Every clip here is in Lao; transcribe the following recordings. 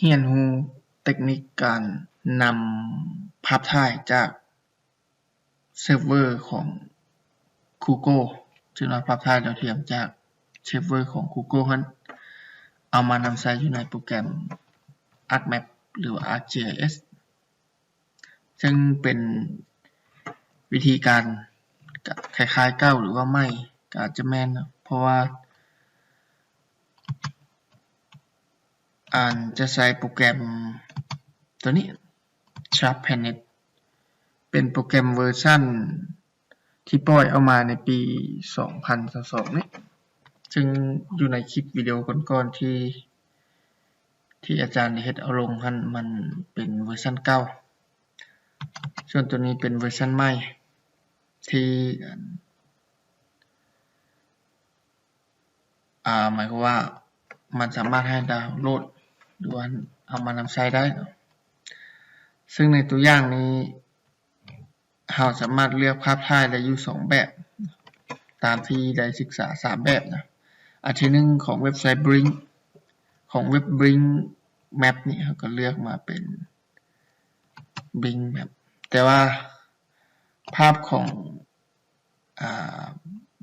ຮຽນຮູ້ເຕັກນິກການນຳພາບຖ່າຍຈາກເຊີບເວີຂອງ Google ເຊິ່ງວ່າພາບຖ່າຍດາວທຽມຈາກເຊີບເວີຂອງ Google ຫັ້ນ ເອົາມານຳໃຊ້ຢູ່ໃນໂປຣແກຣມ ArcMap ຫຼືວ່າ ArcGIS ເຊິ່ງເປັນວິທີການ ກະຄ້າຍໆເກົ່າ ຫຼືວ່າໃໝ່ ກະອາດຈະແມ່ນເນາະ ເພາະວ່າ ອັນຈະໃຊ້ໂປຣແກຣມໂຕນີ້ Sharp Planet ເປັນໂປຣແກຣມເວີຊັນທີ່ປ່ອຍອອກມາໃນປີສອງພັນຊາວສອງນີ້ ເຊິ່ງຢູ່ໃນຄລິບວິດີໂອກ່ອນໆທີ່ ທີ່ອາຈານໄດ້ເຮັດເອົາລົງຫັ້ນ ມັນເປັນເວີຊັນເກົ່າ ສ່ວນໂຕນີ້ເປັນເວີຊັນໃໝ່ທີ່ ອ່າ ໝາຍຄວາມວ່າມັນສາມາດໃຫ້ດາວໂຫຼດ ຫຼືວ່າເອົາມານຳໃຊ້ໄດ້. ເຊິ່ງໃນຕົວຢ່າງນີ້ ເຮົາສາມາດເລືອກພາບຖ່າຍໄດ້ຢູ່ສອງແບບ ຕາມທີ່ໄດ້ສຶກສາສາມແບບນະ. ອັນທີໜຶ່ງຂອງເວັບໄຊ Blink ຂອງເວັບ Blink Map ນີ້ ເຮົາກໍເລືອກມາເປັນ Blink Map ແຕ່ວ່າພາບຂອງ ອ່າ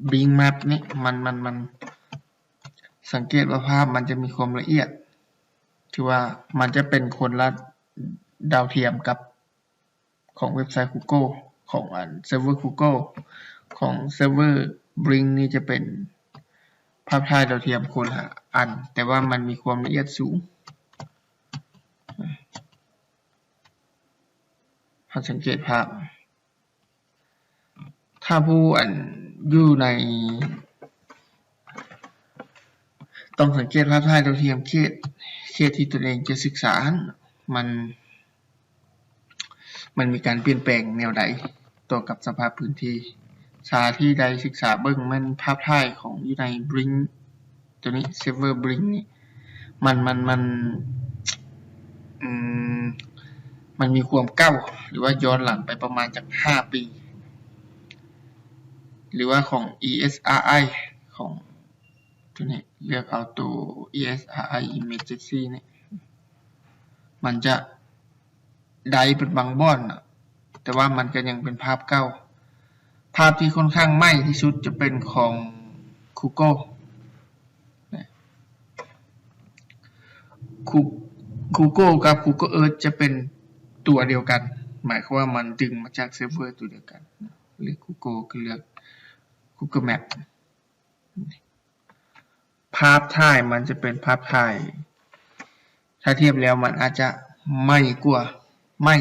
Blink Map ນີ້ ມັນ ມັນ ມັນ ສັງເກດວ່າພາບມັນຈະມີຄວາມລະອຽດ ຖືວ່າມັນຈະເປັນຄົນລະດາວທຽມກັບຂອງເວັບໄຊ Google ຂອງອັນເຊີບເວີ Google ຂອງເຊີບເວີ Blink ນີ້ຈະເປັນພາບຖ່າຍດາວທຽມຄົນລະອັນ ແຕ່ວ່າມັນມີຄວາມລະອຽດສູງ. ເຮົາສັງເກດພາບ ຖ້າຜູ້ອັນຢູ່ໃນ ຕ້ອງສັງເກດພາບຖ່າຍດາວທຽມເຂດ ເຂດທີ່ຕົນເອງຈະສຶກສາຫັ້ນ ມັນ ມັນມີການປ່ຽນແປງແນວໃດຕໍ່ກັບສະພາບພື້ນທີ່. ສາທີ່ໄດ້ສຶກສາເບິ່ງແມ່ນພາບຖ່າຍຂອງຢູ່ໃນ Blink ໂຕນີ້ ເຊີບເວີ Blink ນີ້ ມັນ ມັນ ມັນ ອືມ ມັນມີຄວາມເກົ່າ ຫຼືວ່າຍ້ອນຫຼັງໄປປະມານຈັກຫ້າປີ ຫຼືວ່າຂອງ ESRI ຂອງໂຕນີ້ ເລືອກເອົາໂຕ ESRI Emergency ນີ້ ມັນຈະ ໄດ້ເປັນບາງບ່ອນນະ ແຕ່ວ່າມັນກໍຍັງເປັນພາບເກົ່າ. ພາບທີ່ຄ່ອນຂ້າງໃໝ່ທີ່ສຸດຈະເປັນຂອງ Google ນະ Goo- Google ກັບ Google Earth ຈະເປັນຕົວດຽວກັນ ໝາຍຄວາມວ່າມັນດຶງມາຈາກເຊີບເວີຕົວດຽວກັນ ເລືອກ Google ກໍເລືອກ Google Map. ພາບຖ່າຍມັນຈະເປັນພາບຖ່າຍ ຖ້າທຽບແລ້ວມັນອາດຈະໃໝ່ກວ່າ ໃໝ່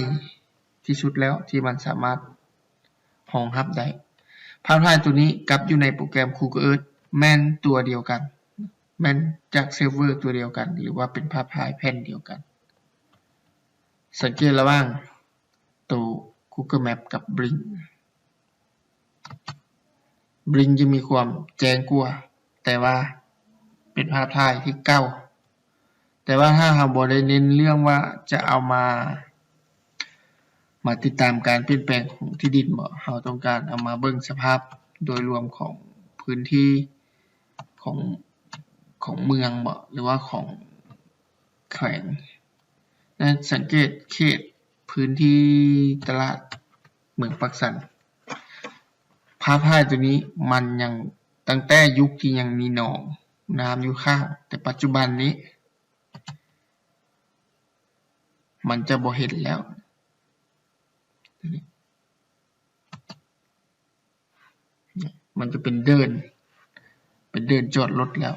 ທີ່ສຸດແລ້ວທີ່ມັນສາມາດຮອງຮັບໄດ້. ພາບຖ່າຍໂຕນີ້ກັບຢູ່ໃນໂປຣແກຣມ Google Earth ແມ່ນຕົວດຽວກັນ ແມ່ນຈາກເຊີບເວີຕົວດຽວກັນ ຫຼືວ່າເປັນພາບຖ່າຍແຜ່ນດຽວກັນ. ສັງເກດລະຫວ່າງໂຕ Google Map ກັບ Blink Blink ຈະມີຄວາມແຈ້ງກວ່າ ແຕ່ວ່າເປັນພາບຖ່າຍທີ່ເກົ່າ. ແຕ່ວ່າຖ້າເຮົາບໍ່ໄດ້ເນັ້ນເລື່ອງວ່າຈະເອົາມາ ມາຕິດຕາມການປ່ຽນແປງຂອງທີ່ດິນບໍ ເຮົາຕ້ອງການເອົາມາເບິ່ງສະພາບໂດຍລວມຂອງພື້ນທີ່ ຂອງ ຂອງເມືອງບໍ ຫຼືວ່າຂອງແຂວງ. ແລະ ສັງເກດເຂດພື້ນທີ່ຕະຫຼາດເມືອງປາກຊັນ. ພາບຖ່າຍໂຕນີ້ມັນຍັງ ຕັ້ງແຕ່ຍຸກທີ່ຍັງມີໜອງນ້ຳຢູ່ຂ້າງ ແຕ່ປັດຈຸບັນນີ້ມັນຈະບໍ່ເຫັນແລ້ວ. ມັນຈະເປັນເດີ່ນ ເປັນເດີ່ນຈອດລົດແລ້ວ.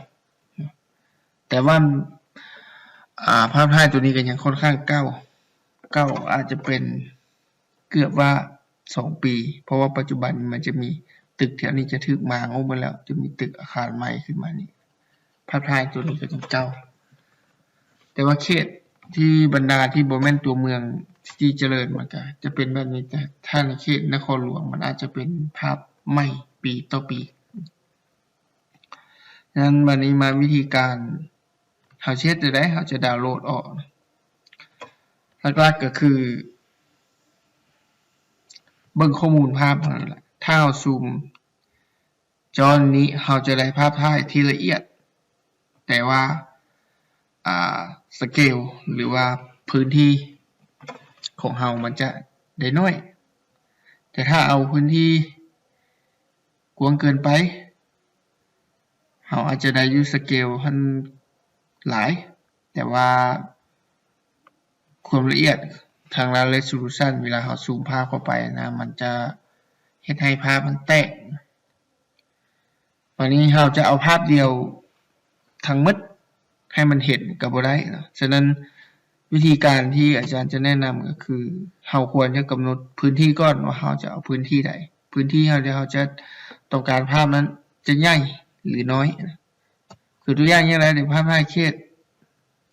ແຕ່ວ່າ ອ່າ ພາບຖ່າຍໂຕນີ້ກໍຍັງຄ່ອນຂ້າງເກົ່າ ເກົ່າອາດຈະເປັນເກືອບວ່າສອງປີ ເພາະວ່າປັດຈຸບັນມັນຈະມີຕຶກແຖວນີ້ຈະຖືກມ້າງອອກໝົດແລ້ວ ຈະມີຕຶກອາຄານໃໝ່ຂຶ້ນມານີ້. ພາບຖ່າຍໂຕນີ້ກໍຍັງເກົ່າ ແຕ່ວ່າເຂດທີ່ບັນດາທີ່ບໍ່ແມ່ນຕົວເມືອງທີ່ຈະເລີນ ມັນກໍຈະເປັນແບບນີ້ ແຕ່ຖ້າໃນເຂດນະຄອນຫຼວງ ມັນອາດຈະເປັນພາບໃໝ່ປີຕໍ່ປີ. ສະນັ້ນ ບັດນີ້ມາວິທີການ ເຮົາຊິເຮັດແນວໃດ ເຮົາຈະດາວໂຫຼດອອກ? ຫຼັກໆກໍຄືເບິ່ງຂໍ້ມູນພາບເທົ່ານັ້ນແຫຼະ. ຖ້າເຮົາຊູມ ຈອນີ້ເຮົາຈະໄດ້ພາບຖ່າຍທີ່ລະອຽດ, ແຕ່ວ່າ ອ່າ ສະເກວ ຫຼືວ່າພື້ນທີ່ຂອງເຮົາມັນຈະໄດ້ໜ້ອຍ. ແຕ່ຖ້າເອົາພື້ນທີ່ກວ້າງເກີນໄປ ເຮົາອາດຈະໄດ້ຢູ່ສະເກວຫັ້ນຫຼາຍ, ແຕ່ວ່າຄວາມລະອຽດທາງດ້ານ resolution ເວລາເຮົາຊູມພາບເຂົ້າໄປນະ ມັນຈະເຮັດໃຫ້ພາບມັນແຕກ. ບາດນີ້ເຮົາຈະເອົາພາບດຽວທັງໝົດໃຫ້ມັນເຫັນກໍບໍ່ໄດ້ເນາະ. ສະນັ້ນ ວິທີການທີ່ອາຈານຈະແນະນຳກໍຄື ເຮົາຄວນຈະກຳນົດພື້ນທີ່ກ່ອນວ່າເຮົາຈະເອົາພື້ນທີ່ໃດ, ພື້ນທີ່ເຮົາທີ່ເຮົາຈະຕ້ອງການພາບນັ້ນຈະໃຫຍ່ ຫຼື ນ້ອຍ. ຄືຕົວຢ່າງຢ່າງໃດ ພາບໃນເຂດ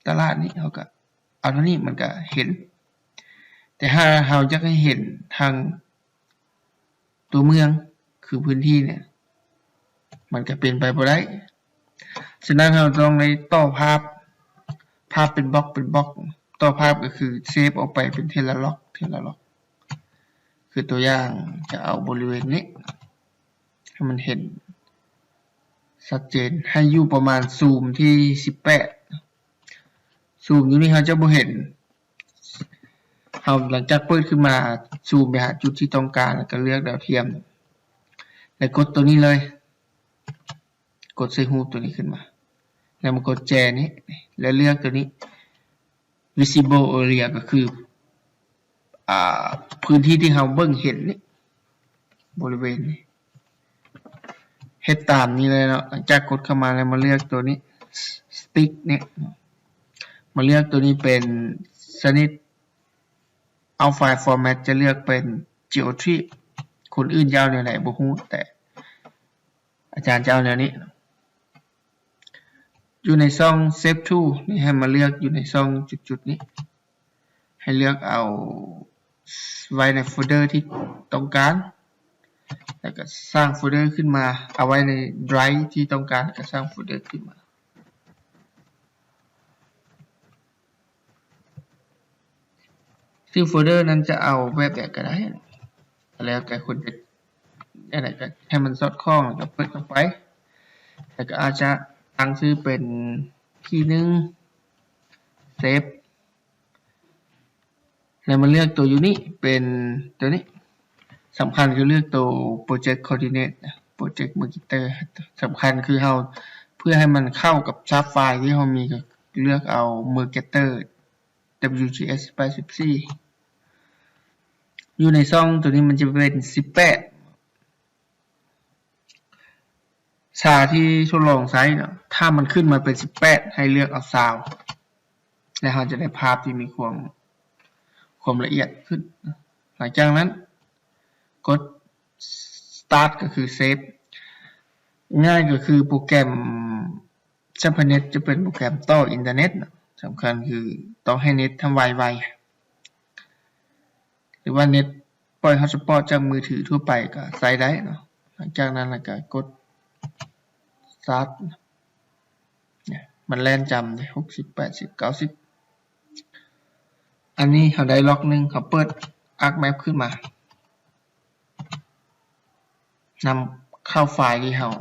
ຕະຫຼາດນີ້ ເຮົາກໍເອົາເທົ່ານີ້ມັນກໍເຫັນ. ແຕ່ຖ້າເຮົາຢາກໃຫ້ເຫັນທາງຕົວເມືອງ ຄືພື້ນທີ່ນີ້ ມັນກໍເປັນໄປບໍ່ໄດ້. ສະນັ້ນເຮົາຕ້ອງໄດ້ຕໍ່ພາບ, ພາບເປັນບລັອກເປັນບລັອກ, ຕໍ່ພາບກໍຄືເຊບອອກໄປເປັນເທລະລັອກ ເທລະລັອກ. ຄືຕົວຢ່າງຈະເອົາບໍລິເວນນີ້ ໃຫ້ມັນເຫັນຊັດເຈນ, ໃຫ້ຢູ່ປະມານຊູມທີສິບແປດ. ຊູມຢູ່ນີ້ເຮົາຈະບໍ່ເຫັນ. ເຮົາຫຼັງຈາກເປີດຂຶ້ນມາ ຊູມໄປຫາຈຸດທີ່ຕ້ອງການ ແລ້ວກໍເລືອກດາວທຽມ ແລ້ວກົດຕົວນີ້ເລີຍ. ກົດໃສ່ຮູບຕົວນີ້ຂຶ້ນມາ ແລ້ວມາກົດແຈນີ້ ແລ້ວເລືອກຕົວນີ້ visible area ກໍຄື ອ່າ ພື້ນທີ່ທີ່ເຮົາເບິ່ງເຫັນນີ້ ບໍລິເວນນີ້. ເຮັດຕາມນີ້ເລີຍເນາະ. ຫຼັງຈາກກົດເຂົ້າມາແລ້ວ ມາເລືອກຕົວນີ້ stick ນີ້ ມາເລືອກຕົວນີ້ເປັນຊະນິດ outline format ຈະເລືອກເປັນ geometry. ຄົນອື່ນຈະເອົາແນວໃດບໍ່ຮູ້ ແຕ່ ອາຈານຈະເອົາແນວນີ້. ຢູ່ໃນຊ່ອງ Shape Tool ນີ້ ໃຫ້ມາເລືອກຢູ່ໃນຊ່ອງຈຸດໆນີ້ ໃຫ້ເລືອກເອົາໄວ້ໃນໂຟນເດີທີ່ຕ້ອງການ ແລ້ວກໍສ້າງໂຟນເດີຂຶ້ນມາ, ເອົາໄວ້ໃນໄດຣທີ່ຕ້ອງການ ແລ້ວກໍສ້າງໂຟນເດີຂຶ້ນມາ. ຊື່ໂຟນເດີນັ້ນຈະເອົາແບບໃດກໍໄດ້ ແລ້ວແຕ່ຄົນຈະ ອັນໃດກໍໃຫ້ມັນສອດຄ່ອງ ແລ້ວກໍເປີດເຂົ້າໄປ ແລ້ວກໍອາດຈະຕັ້ງຊື່ເປັນ P ໜຶ່ງ Save ແລ້ວມາເລືອກຕົວຢູ່ນີ້ ເປັນຕົວນີ້. ສຳຄັນຄືເລືອກຕົວ Project Coordinate Project Mercator ສຳຄັນຄືເຮົາ ເພື່ອໃຫ້ມັນເຂົ້າກັບຊາບໄຟລ໌ທີ່ເຮົາມີ ກໍເລືອກເອົາ Mercator WGS ແປດສິບສີ່. ຢູ່ໃນຊ່ອງຕົວນີ້ມັນຈະເປັນສິບແປດ ຊາທີ່ທົດລອງໃຊ້ເນາະ. ຖ້າມັນຂຶ້ນມາເປັນສິບແປດ ໃຫ້ເລືອກເອົາຊາວ ແລ້ວເຮົາຈະໄດ້ພາບທີ່ມີຄວາມ ຄວາມລະອຽດຂຶ້ນ. ຫຼັງຈາກນັ້ນ ກົດ Start ກໍຄື Save. ງ່າຍກໍຄືໂປຣແກຣມ Japanese ຈະເປັນໂປຣແກຣມຕໍ່ອິນເຕີເນັດເນາະ. ສຳຄັນຄືຕ້ອງໃຫ້ເນັດທຳໄວໄວ ຫຼືວ່າເນັດປ່ອຍ hotspot ຈາກມືຖືທົ່ວໄປກໍໃຊ້ໄດ້ເນາະ. ຫຼັງຈາກນັ້ນແລ້ວກໍກົດ Start ເນຍ ມັນແລ່ນຈຳເດ້ ຫົກສິບ ແປດສິບ ເກົ້າສິບ. ອັນນີ້ເຮົາໄດ້ລັອກໜຶ່ງ ເຮົາເປີດ ArcMap ຂຶ້ນມາ ນຳເຂົ້າໄຟລ໌ທີ່ເຮົາ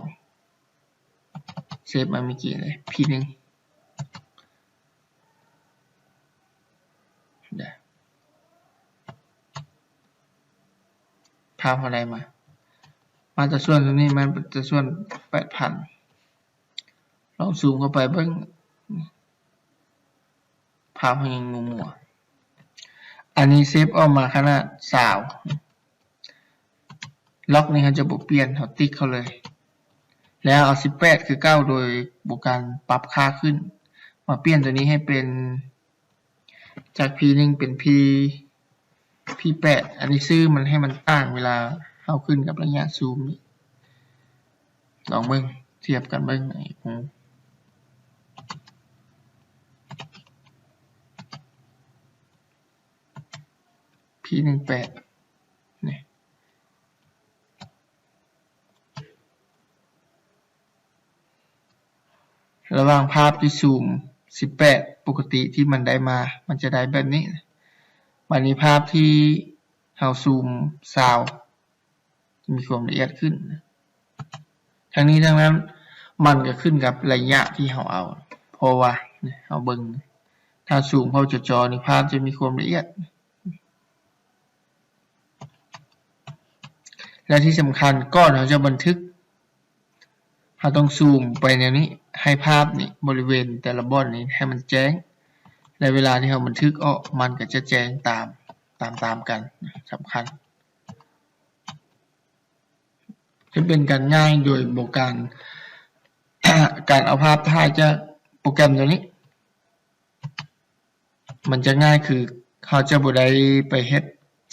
ເຊບມາເມື່ອກີ້ເລີຍ P ໜຶ່ງ ພາບເຮົາໄດ້ມາ ມາແຕ່ສ່ວນຕົວນີ້ ມາແຕ່ສ່ວນແປດພັນ. ລອງຊູມເຂົ້າໄປເບິ່ງ ພາບເຮົາຍັງມົວໆ. ອັນນີ້ເຊບອອກມາຂະໜາດຊາວ ລັອກນີ້ເຮົາຈະບໍ່ປ່ຽນ ເຮົາຕິກເຂົ້າເລີຍ ແລ້ວເອົາສິບແປດຄືເກົ່າ ໂດຍບໍ່ການປັບຄ່າຂຶ້ນ ມາປ່ຽນຕົວນີ້ໃຫ້ເປັນ ຈາກ P ໜຶ່ງ ເປັນ P P ແປດ. ອັນນີ້ຊື່ມັນໃຫ້ມັນຕ່າງເວລາເຮົາຂຶ້ນກັບໄລຍະຊູມນີ້ ລອງເບິ່ງ ທຽບກັນເບິ່ງໃຫ້ຮູ້ P ໜຶ່ງ ແປດ ນີ້. ລະຫວ່າງພາບທີ່ຊູມສິບແປດປົກກະຕິທີ່ມັນໄດ້ມາ ມັນຈະໄດ້ແບບນີ້. ບາດນີ້ພາບທີ່ເຮົາຊູມຊາວ ມີຄວາມລະອຽດຂຶ້ນ. ທັງນີ້ທັງນັ້ນ ມັນກໍຂຶ້ນກັບໄລຍະທີ່ເຮົາເອົາ ເພາະວ່າ ນີ້ ເຮົາເບິ່ງ ຖ້າຊູມເຂົ້າຈໍໆນີ້ ພາບຈະມີຄວາມລະອຽດ. ແລະທີ່ສຳຄັນ ກ່ອນເຮົາຈະບັນທຶກ ເຮົາຕ້ອງຊູມໄປແນວນີ້ ໃຫ້ພາບນີ້ ບໍລິເວນແຕ່ລະບ່ອນນີ້ໃຫ້ມັນແຈ້ງ ແລະເວລາທີ່ເຮົາບັນທຶກອອກ ມັນກໍຈະແຈ້ງຕາມ ຕາມໆກັນ. ສຳຄັນ ຈະເປັນການງ່າຍໂດຍບໍ່ການ ການເອົາພາບຖ່າຍຈາກໂປຣແກຣມຕົວນີ້ ມັນຈະງ່າຍ ຄືເຮົາຈະບໍ່ໄດ້ໄປເຮັດ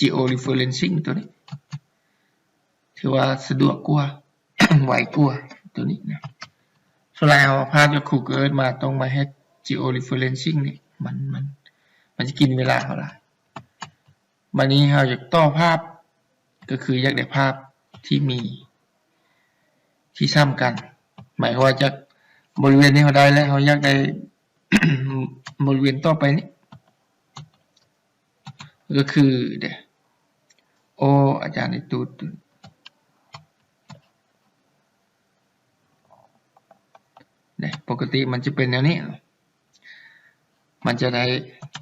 geo referencing ຕົວນີ້ ຖືວ່າສະດວກກວ່າ ໄວກວ່າຕົວນີ້ນະ. ສ່ວນຫຼາຍເຮົາເອົາພາບຈາກ Google Earth ມາ ຕ້ອງມາເຮັດ geo referencing ນີ້ ມັນ ມັນ ມັນຈະກິນເວລາເຮົາຫຼາຍ. ບາດນີ້ເຮົາຢາກຕໍ່ພາບ ກໍຄືຢາກໄດ້ພາບທີ່ມີ ທີ່ສ່ຳກັນ ໝາຍຄວາມວ່າຈາກບໍລິເວນນີ້ເຮົາໄດ້ແລ້ວ ເຮົາຢາກໄດ້ບໍລິເວນຕໍ່ໄປນີ້ ກໍຄືເດ ໂອ້ ອາຈານໄດ້ຕູດເດ. ປົກກະຕິມັນຈະເປັນແນວນີ້ ມັນຈະໄດ້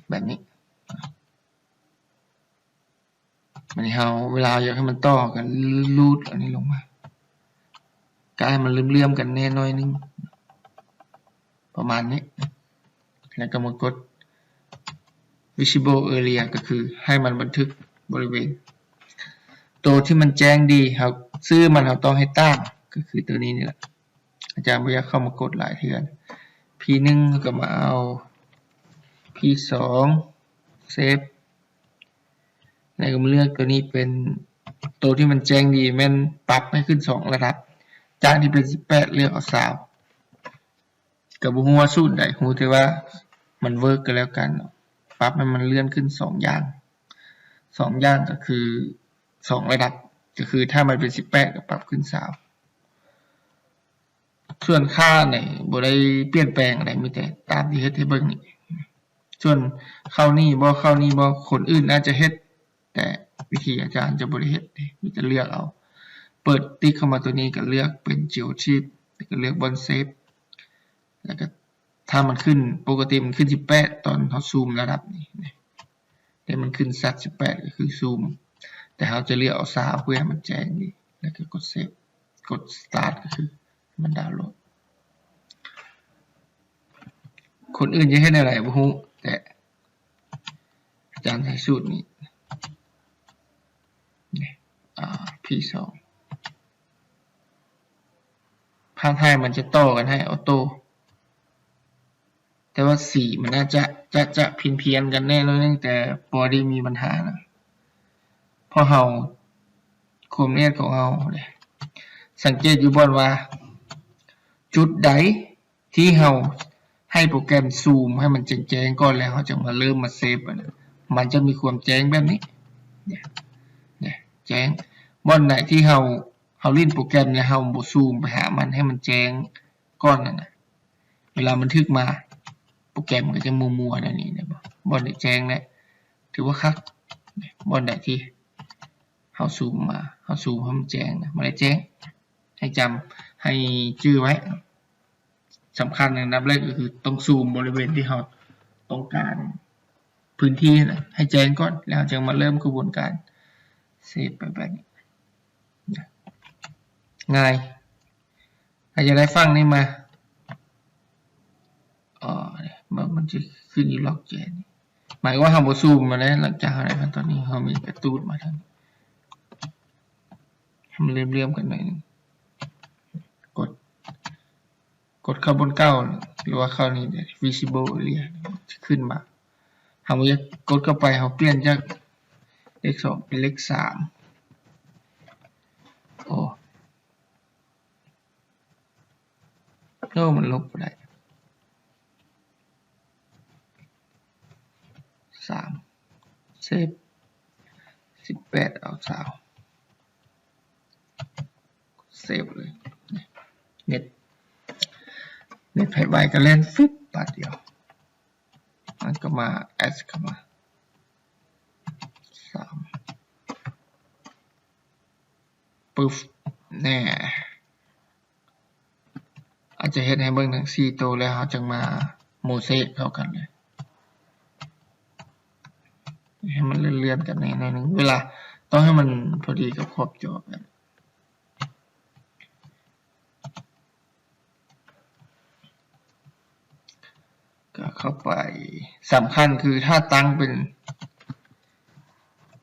ແບບນີ້. ບາດນີ້ເຮົາ ເວລາເຮົາຢາກໃຫ້ມັນຕໍ່ ເຮົາກໍຮູດອັນນີ້ລົງມາ ກະໃຫ້ມັນເຫຼື້ອມໆກັນແດ່ໜ້ອຍໜຶ່ງ ປະມານນີ້ ແລ້ວກໍມາກົດ visible area ກໍຄືໃຫ້ມັນບັນທຶກບໍລິເວນ ໂຕທີ່ມັນແຈ້ງດີ ເຮົາ ຊື່ມັນເຮົາຕ້ອງໃຫ້ຕ່າງ ກໍຄືໂຕນີ້ນີ້ແຫຼະ. ອາຈານບໍ່ຢາກເຂົ້າມາກົດຫຼາຍເທື່ອ P ໜຶ່ງ ເຮົາກໍມາເອົາ P ສອງ save ແລ້ວກໍມາເລືອກຕົວນີ້ເປັນ ໂຕທີ່ມັນແຈ້ງດີ ແມ່ນປັບໃຫ້ຂຶ້ນສອງລະດັບ ຈາກທີ່ເປັນສິບແປດ ເລືອກເອົາຊາວ ກໍບໍ່ຮູ້ວ່າສູດໃດ ຮູ້ແຕ່ວ່າມັນເວີກກໍແລ້ວກັນ ປັບໃຫ້ມັນເລື່ອນຂຶ້ນສອງຢ່າງ ສອງຢ່າງກໍຄືສອງລະດັບ ກໍຄືຖ້າມັນເປັນສິບແປດ ກໍປັບຂຶ້ນຊາວ. ສ່ວນຄ່ານີ້ບໍ່ໄດ້ປ່ຽນແປງອະໄລ ມີແຕ່ຕາມທີ່ເຮັດໃຫ້ເບິ່ງນີ້. ສ່ວນເຂົ້ານີ້ບໍ່ ເຂົ້ານີ້ບໍ່ ຄົນອື່ນອາດຈະເຮັດ ແຕ່ວິທີອາຈານຈະບໍ່ໄດ້ເຮັດເດ້ ມີແຕ່ເລືອກເອົາ. ເປີດຕິກເຂົ້າມາຕົວນີ້ ກໍເລືອກເປັນ Geotiff ແລ້ວກໍເລືອກບ່ອນ Save ແລ້ວກໍຖ້າມັນຂຶ້ນ ປົກກະຕິມັນຂຶ້ນສິບແປດ ຕອນເຮົາຊູມລະດັບນີ້ ແຕ່ມັນຂຶ້ນຊັດສິບແປດ ກໍຄືຊູມ ແຕ່ເຮົາຈະເລືອກເອົາຊາວ ເພື່ອໃຫ້ມັນແຈ້ງດີ ແລ້ວກໍກົດ Save ກົດ Start ກໍຄືມັນດາວໂຫຼດ. ຄົນອື່ນຈະເຮັດແນວໃດບໍ່ຮູ້ ແຕ່ອາຈານໃຊ້ສູດນີ້ ນີ້ P ສອງ ພາບຖ່າຍມັນຈະຕໍ່ກັນໃຫ້ອອໂຕ້ ແຕ່ວ່າສີມັນອາດຈະ ຈະ ຈະພຽນໆກັນແດ່ໜ້ອຍໜຶ່ງ ແຕ່ບໍ່ໄດ້ມີບັນຫານະ ເພາະເຮົາ ຄວາມລະອຽດຂອງເຮົາເດ້ ສັງເກດຢູ່ບ່ອນວ່າ ຈຸດໃດທີ່ເຮົາໃຫ້ໂປຣແກຣມຊູມໃຫ້ມັນແຈ້ງໆກ່ອນ ແລ້ວເຮົາຈຶ່ງມາເລີ່ມມາເຊບ ມັນຈະມີຄວາມແຈ້ງແບບນີ້ ນີ້ ແຈ້ງ. ບ່ອນໃດທີ່ເຮົາ ເຮົາຫຼິ້ນໂປຣແກຣມແລ້ວເຮົາບໍ່ຊູມໄປຫາມັນໃຫ້ມັນແຈ້ງກ່ອນນັ້ນນະ ເວລາມັນຖືກມາ ໂປຣແກຣມກໍຈະມົວໆແນວນີ້ ເຫັນບໍ່? ບ່ອນໃດແຈ້ງແລ້ວ ຖືວ່າຄັກ. ບ່ອນໃດທີ່ເຮົາຊູມມາ ເຮົາຊູມໃຫ້ມັນແຈ້ງນະ ມັນໄດ້ແຈ້ງ. ໃຫ້ຈຳ ໃຫ້ຈື່ໄວ້ ສຳຄັນອັນດັບແລກກໍຄືຕ້ອງຊູມບໍລິເວນທີ່ເຮົາຕ້ອງການ ພື້ນທີ່ນະ ໃຫ້ແຈ້ງກ່ອນ ແລ້ວເຮົາຈຶ່ງມາເລີ່ມຂະບວນການເຊບໄປແບບນີ້ ງ່າຍ. ໃຜຢາກໄດ້ຝັ່ງນີ້ມາ ອໍ ມັນ ມັນຈະຂຶ້ນຢູ່ລັອກແຈນ ໝາຍວ່າເຮົາບໍ່ຊູມມາແລ້ວ ຫຼັງຈາກເຮົາໄດ້ ຕອນນີ້ເຮົາມີກະຕູດມາທາງ ໃຫ້ມັນເຫຼື້ອມໆກັນໜ້ອຍໜຶ່ງ ກົດ ກົດເຂົ້າບ່ອນເກົ່າ ຫຼືວ່າເຂົ້ານີ້ visible area ຈະຂຶ້ນມາ. ເຮົາບໍ່ຢາກກົດເຂົ້າໄປ ເຮົາປ່ຽນຈາກເລກສອງເປັນເລກສາມ. ໂອ້ ໂອ້ ມັນລົບບໍ່ໄດ້. ສາມ ເຊບ ສິບແປດ ເອົາຊາວ ເຊບເລີຍ. ເນັດ ເນັດໃຜໄວກໍແລ່ນຟຶບບາດດຽວ ມັນກໍມາ add ເຂົ້າມາ ສາມ ປຶບ ແນ່ ອາດຈະເຮັດໃຫ້ເບິ່ງທັງສີ່ໂຕ ແລ້ວເຮົາຈຶ່ງມາ ໂມເຊກເທົ່າກັນເລີຍ ໃຫ້ມັນເລື່ອນໆກັນແດ່ໜ້ອຍໜຶ່ງ ເວລາຕ້ອງໃຫ້ມັນພໍດີກັບຂອບຈໍກັນ ກໍເຂົ້າໄປ ສຳຄັນຄືຖ້າຕັ້ງເປັນ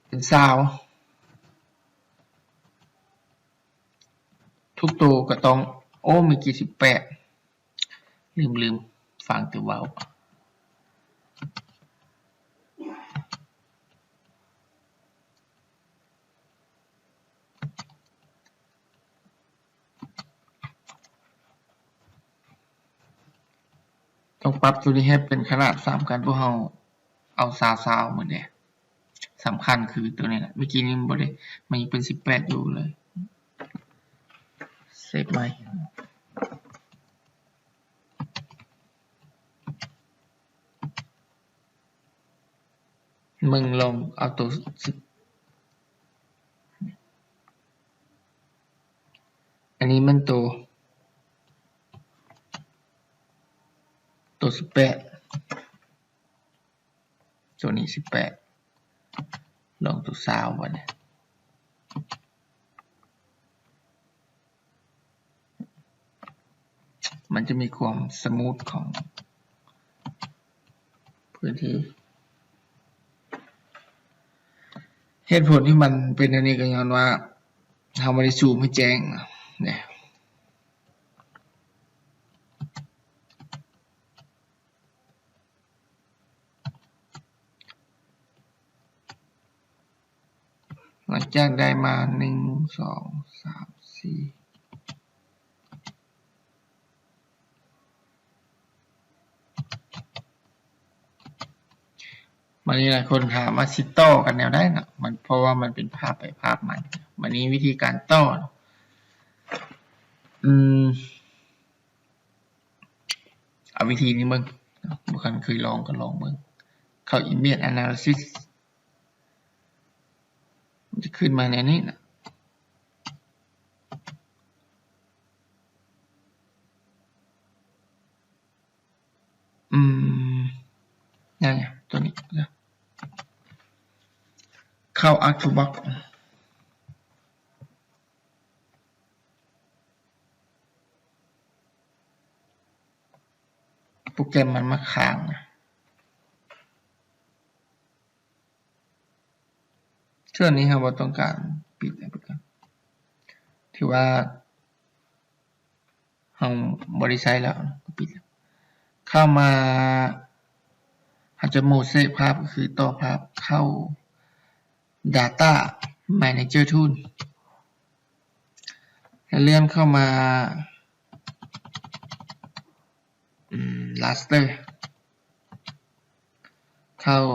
ເປັນຊາວ ທຸກໂຕກໍຕ້ອງ ໂອ້ ມີກີ້ສິບແປດ ລືມໆ ຟັງແຕ່ເວົ້າ ຕ້ອງປັບໂຕນີ້ໃຫ້ເປັນຂະໜາດສາມກັນ ພວກເຮົາເອົາຊາວຊາວໝົດເດ້ ສຳຄັນຄືໂຕນີ້ແຫຼະ ເມື່ອກີ້ນີ້ມັນບໍ່ໄດ້ ມັນຍັງເປັນສິບແປດຢູ່ເລີຍ ເຊບໃໝ່ ເບິ່ງລອງເອົາໂຕສິບ ອັນນີ້ມັນໂຕ ໂຕສິບແປດ ໂຕນີ້ສິບແປດ ລອງໂຕຊາວບັດນີ້ ມັນຈະມີຄວາມສະມູດຂອງພື້ນທີ່ ເຫດຜົນທີ່ມັນເປັນແນວນີ້ກໍຍ້ອນວ່າເຮົາບໍ່ໄດ້ຊູມໃຫ້ແຈ້ງເດ້. ຫຼັງຈາກໄດ້ມາ ໜຶ່ງ ສອງ ສາມ ສີ່ ບາດນີ້ຫຼາຍຄົນຖາມວ່າຊິຕໍ່ກັນແນວໃດເນາະ ມັນ ເພາະວ່າມັນເປັນພາບໄປພາບມາ ບາດນີ້ວິທີການຕໍ່ ອືມ ເອົາວິທີນີ້ເບິ່ງ ບໍ່ຄັນເຄີຍລອງກໍລອງເບິ່ງ ເຂົ້າ Image Analysis ມັນຈະຂຶ້ນມາແນວນີ້ນະ ອືມ ຫຍັງ ຕົວນີ້ ເຂົ້າ Artbox ໂປຣແກຣມມັນມາຄ້າງນະ ເທື່ອນີ້ເຮົາບໍ່ຕ້ອງການ ປິດໄປກ່ອນ ຖືວ່າເຮົາບໍ່ໄດ້ໃຊ້ແລ້ວ ກໍປິດ. ເຂົ້າມາ ເຮົາຈະໂມເສກພາບ ກໍຄືຕໍ່ພາບ ເຂົ້າ Data Manager Tool ແລ້ວເລື່ອນເຂົ້າມາ ອືມ Raster ເຂົ້າ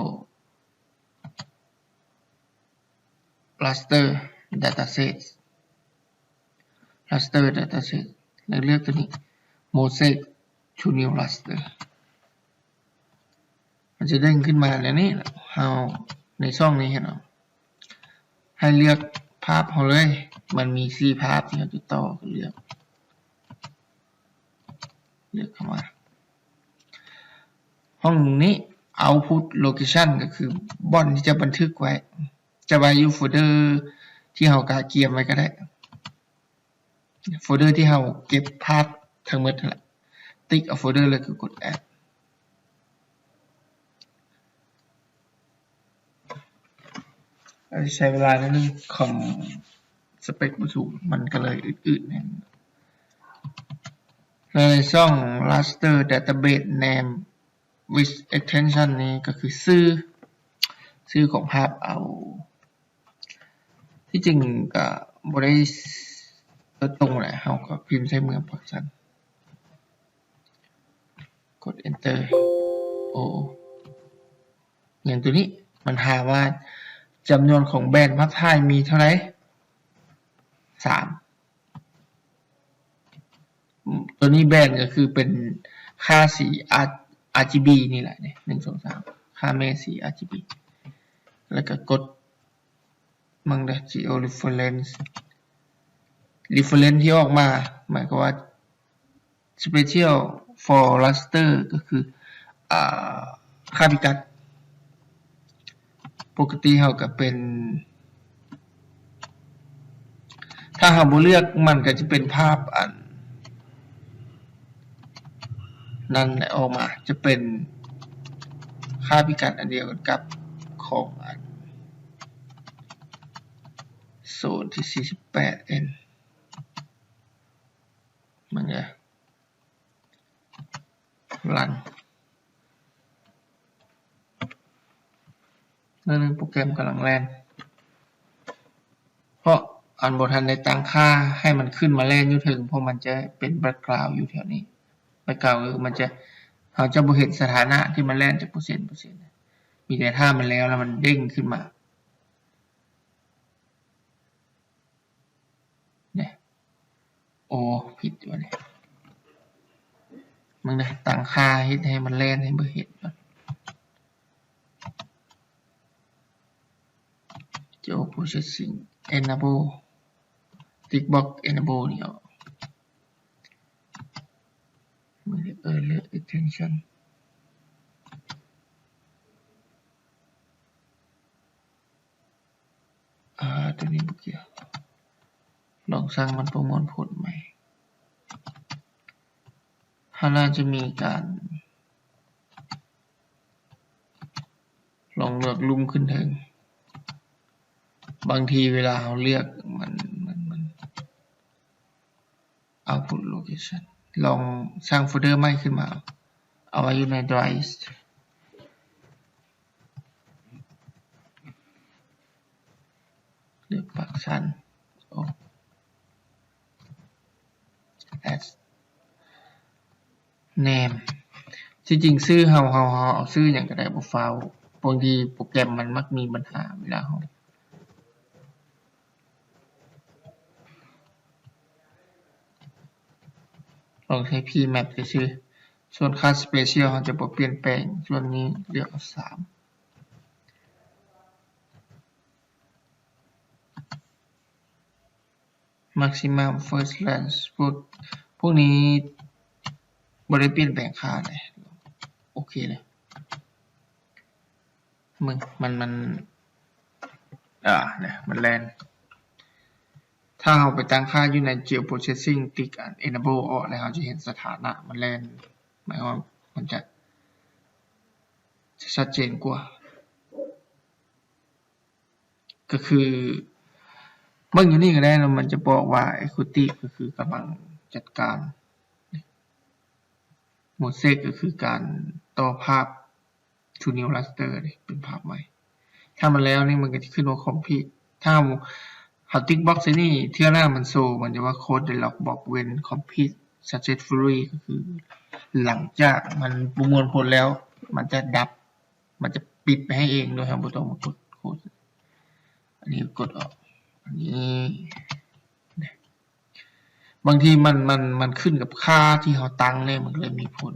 Raster Dataset Raster Dataset ແລ້ວເລືອກຕົວນີ້ Mosaic to New Raster ມັນຈະເດັ້ງຂຶ້ນມາແນວນີ້ ເຮົາໃນຊ່ອງນີ້ເຫັນບໍ່ ໃຫ້ເລືອກພາບເຮົາເລີຍ ມັນມີສີ່ພາບທີ່ເຮົາຈະຕໍ່ ກໍເລືອກ ເລືອກເຂົ້າມາ ຫ້ອງນີ້ Output Location ກໍຄືບ່ອນທີ່ຈະບັນທຶກໄວ້ ຈະໄວ້ຢູ່ໂຟນເດີທີ່ເຮົາກະກຽມໄວ້ກໍໄດ້ ໂຟນເດີທີ່ເຮົາເກັບພາບທັງໝົດຫັ້ນແຫຼະ ຕິກເອົາໂຟນເດີ ແລ້ວກໍກົດ Add ອາດຈະໃຊ້ເວລາໜ້ອຍໜຶ່ງ ຄອມສະເປັກບໍ່ສູງ ມັນກໍເລີຍອືດໆ ແນວ ແລ້ວໃນຊ່ອງ Raster Database Name with Extension ນີ້ກໍຄືຊື່ ຊື່ຂອງພາບເອົາ ທີ່ຈິງກໍບໍ່ໄດ້ໂດຍຕົງແຫຼະ ເຮົາກໍພິມໃສ່ເມືອງປາກຊັນ ກົດ Enter ໂອ້ ຫຍັງຕົວນີ້ ມັນຖາມວ່າຈຳນວນຂອງແບນພາບຖ່າຍມີເທົ່າໃດ? ສາມ ຕົວນີ້ແບນກໍຄືເປັນຄ່າສີ R- RGB ນີ້ແຫຼະ ໜຶ່ງ ສອງ ສາມ ຄ່າແມ່ສີ RGB ແລ້ວກໍກົດ ມັນໄດ້ Geo Reference Reference ທີ່ອອກມາ ໝາຍຄວາມວ່າ Special for Raster ກໍຄື ອ່າ ຄ່າພິກັດ ປົກກະຕິເຮົາກໍເປັນ ຖ້າເຮົາບໍ່ເລືອກ ມັນກໍຈະເປັນພາບອັນນັ້ນອອກມາ ຈະເປັນຄ່າພິກັດອັນດຽວກັນກັບຂອງອັນໂຊນທີສີ່ສິບແປດເອັນ ມັນຈະ ລັນ ແລ້ວໜຶ່ງໂປຣແກຣມກຳລັງແລ່ນ ເພາະອັນບໍ່ທັນໄດ້ຕັ້ງຄ່າໃຫ້ມັນຂຶ້ນມາແລ່ນຢູ່ເທິງ ເພາະມັນຈະເປັນແບັກກຣາວຢູ່ແຖວນີ້ ແບັກກຣາວມັນຈະ ເຮົາຈະບໍ່ເຫັນສະຖານະທີ່ມັນແລ່ນຈັກເປີເຊັນ ເປີເຊັນ ມີແຕ່ຖ້າມັນແລ້ວ ແລ້ວມັນເດ້ງຂຶ້ນມາ. ນີ້ ໂອ້ ຜິດຢູ່ນີ້ ມຶງນະ ຕັ້ງຄ່າເຮັດໃຫ້ມັນແລ່ນໃຫ້ບໍ່ເຫັນກ່ອນ Geoprocessing Enable Tick Box Enable ນີ້ອອກ Error Attention ອ່າ ຕົວນີ້ບໍ່ກ່ຽວ ລອງສ້າງມັນປະມວນຜົນໃໝ່ ເຮົາໜ້າຈະມີການລອງເລືອກລຸ່ມຂຶ້ນເທິງ ບາງທີເວລາເຮົາເລືອກມັນ ມັນ ມັນ Output Location ລອງສ້າງໂຟນເດີໃໝ່ຂຶ້ນມາ ເອົາໄວ້ຢູ່ໃນ Drive ເລືອກປາກຊັ້ນ Add Name ທີ່ຈິງຊື່ເຮົາ ເຮົາ ເຮົາເອົາຊື່ຫຍັງກໍໄດ້ ບໍ່ຟ້າວ ບາງທີໂປຣແກຣມມັນມັກມີບັນຫາເວລາເຮົາ ລອງໃຊ້ P map ຊື່ໆ ສ່ວນຄ່າ Spatial ເຮົາຈະບໍ່ປ່ຽນແປງ ສ່ວນນີ້ເລືອກເອົາສາມ Maximum First Range ພວກ ພວກນີ້ບໍ່ໄດ້ປ່ຽນແປງຄ່າເດ້ ໂອເຄເລີຍ. ມັນ ມັນ ມັນ ອ່າ ນະ ມັນແລ່ນ ຖ້າເຮົາໄປຕັ້ງຄ່າຢູ່ໃນ Geoprocessing ຕິກອັນ Enable ອອກ ແລ້ວເຮົາຈະເຫັນສະຖານະມັນແລ່ນ ໝາຍຄວາມມັນຈະ ຈະຊັດເຈນກວ່າ ກໍຄື ເບິ່ງຢູ່ນີ້ກໍໄດ້ເນາະ ມັນຈະບອກວ່າ Executive ກໍຄືກຳລັງຈັດການ Mosaic ກໍຄືການຕໍ່ພາບ To New Raster ເດ້ ເປັນພາບໃໝ່ ຖ້າມັນແລ້ວນີ້ມັນກໍຈະຂຶ້ນວ່າ Complete ຖ້າເຮົາ ເຮົາຕິກບັອກໃສ່ນີ້ ເທື່ອໜ້າມັນໂຊ ມັນຈະວ່າ Close the logbox when complete successfully ກໍຄືຫຼັງຈາກມັນປະມວນຜົນແລ້ວ ມັນຈະດັບ ມັນຈະປິດໄປໃຫ້ເອງ ໂດຍເຮົາບໍ່ຕ້ອງມາກົດ Close ອັນນີ້ກົດອອກ ອັນນີ້ ບາງທີມັນ ມັນ ມັນຂຶ້ນກັບຄ່າທີ່ເຮົາຕັ້ງເດ້ ມັນກໍເລີຍມີຜົນ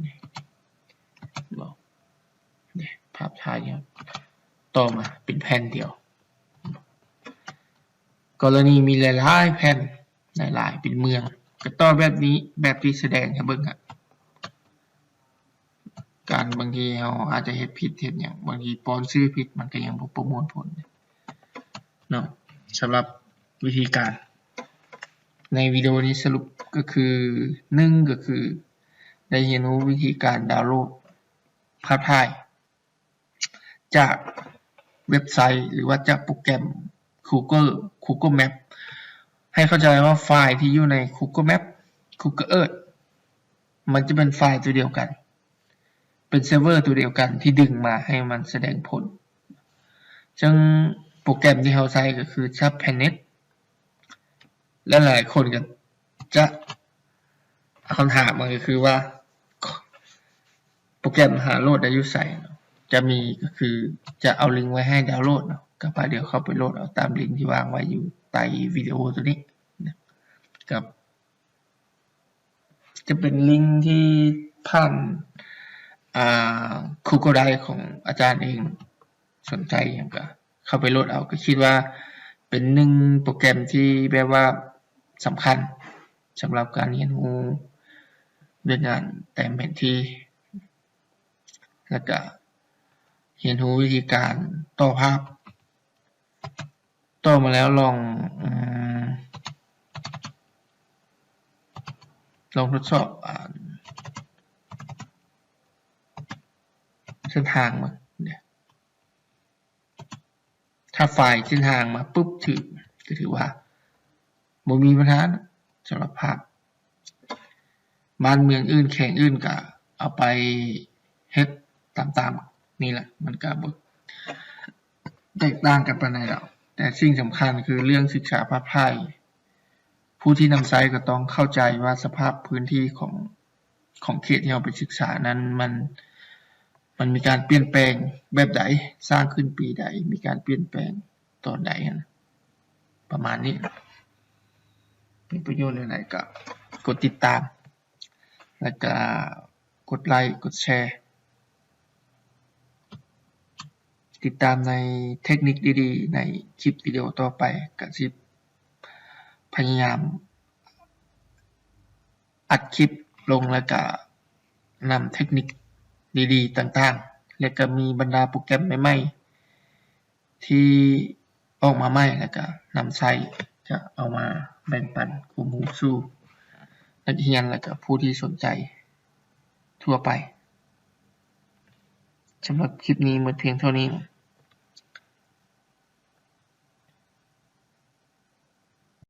ນີ້ ເຫັນບໍ່ ນີ້ ພາບຖ່າຍນີ້ ຕໍ່ມາເປັນແຜ່ນດຽວ ກໍລະນີມີຫຼາຍໆແຜ່ນ ຫຼາຍໆ ເປັນເມືອງ ກໍຕໍ່ແບບນີ້ ແບບທີ່ສະແດງໃຫ້ເບິ່ງຫັ້ນ. ການບາງທີເຮົາອາດຈະເຮັດຜິດເຮັດຫຍັງ ບາງທີປ້ອນຊື່ຜິດ ມັນກໍຍັງບໍ່ປະມວນຜົນເນາະ. ສຳລັບວິທີການໃນວິດີໂອນີ້ສະຫຼຸບກໍຄື ໜຶ່ງ ກໍຄືໄດ້ຮຽນຮູ້ວິທີການດາວໂຫຼດພາບຖ່າຍ ຈາກເວັບໄຊ ຫຼືວ່າຈາກໂປຣແກຣມ Google Google Map ໃຫ້ເຂົ້າໃຈວ່າໄຟລ໌ທີ່ຢູ່ໃນ Google Map Google Earth ມັນຈະເປັນໄຟລ໌ຕົວດຽວກັນ ເປັນເຊີເວີຕົວດຽວກັນທີ່ດຶງມາໃຫ້ມັນສະແດງຜົນ. ເຊິ່ງໂປຣແກຣມທີ່ເຮົາໃຊ້ກໍຄື Subpanet ແລະ ຫຼາຍໆຄົນກໍຈະ ຄຳຖາມມັນກໍຄືວ່າ ໂປຣແກຣມຫາໂຫຼດໄດ້ຢູ່ໃສເນາະ ຈະມີກໍຄືຈະເອົາລິງໄວ້ໃຫ້ດາວໂຫຼດເນາະ ກໍໄປ ດຽວເຂົ້າໄປໂຫຼດເອົາຕາມລິງທີ່ວາງໄວ້ຢູ່ໃຕ້ວິດີໂອຕົວນີ້ນະ ກັບ ຈະເປັນລິງທີ່ຜ່ານ ອ່າ Google Drive ຂອງອາຈານເອງ ສົນໃຈຫຍັງກໍເຂົ້າໄປໂຫຼດເອົາ ກໍຄິດວ່າເປັນໜຶ່ງໂປຣແກຣມທີ່ແບບວ່າສຳຄັນ ສຳລັບການຮຽນຮູ້ ດ້ວຍການແຕ້ມແຜນທີ່ ແລ້ວກະຮຽນຮູ້ວິທີການຕໍ່ພາບ. ຕໍ່ມາແລ້ວລອງ ອືມ ລອງທົດສອບ ອາ ເສັ້ນທາງເບິ່ງເດີ. ຖ້າໄຟລ໌ເສັ້ນທາງມາປຸບຖືກ ກໍຖືວ່າບໍ່ມີບັນຫານະ ສຳລັບພາບ. ບ້ານເມືອງອື່ນ ແຂວງອື່ນກໍເອົາໄປເຮັດຕາມໆນີ້ແຫຼະ ມັນກໍບໍ່ແຕກຕ່າງກັນປານໃດດອກ. ແຕ່ສິ່ງສຳຄັນຄືເລື່ອງສຶກສາພາບຖ່າຍ, ຜູ້ທີ່ນຳໃຊ້ກໍຕ້ອງເຂົ້າໃຈວ່າສະພາບພື້ນທີ່ຂອງ ຂອງເຂດທີ່ເຮົາໄປສຶກສານັ້ນ ມັນ ມັນມີການປ່ຽນແປງແບບໃດ, ສ້າງຂຶ້ນປີໃດ, ມີການປ່ຽນແປງຕອນໃດຫັ້ນນະ ປະມານນີ້. ມີປະໂຫຍດແນວໃດກໍກົດຕິດຕາມ ແລ້ວກໍກົດໄລ້ ກົດແຊ ຕິດຕາມໃນເທັກນິກດີໆ ໃນຄລິບວິດີໂອຕໍ່ໄປ ກໍຊິພະຍາຍາມ ອັດຄລິບລົງ ແລ້ວກະນຳເທັກນິກດີໆຕ່າງໆ ແລ້ວກະມີບັນດາໂປຣແກຣມໃໝ່ໆທີ່ອອກມາໃໝ່ ແລ້ວກະນຳໃຊ້ ຈະເອົາມາແບ່ງປັນຄວາມຮູ້ສູ່ນັກຮຽນ ແລ້ວກະຜູ້ທີ່ສົນໃຈທົ່ວໄປ. ສຳລັບຄລິບນີ້ໝົດພຽງເທົ່ານີ້.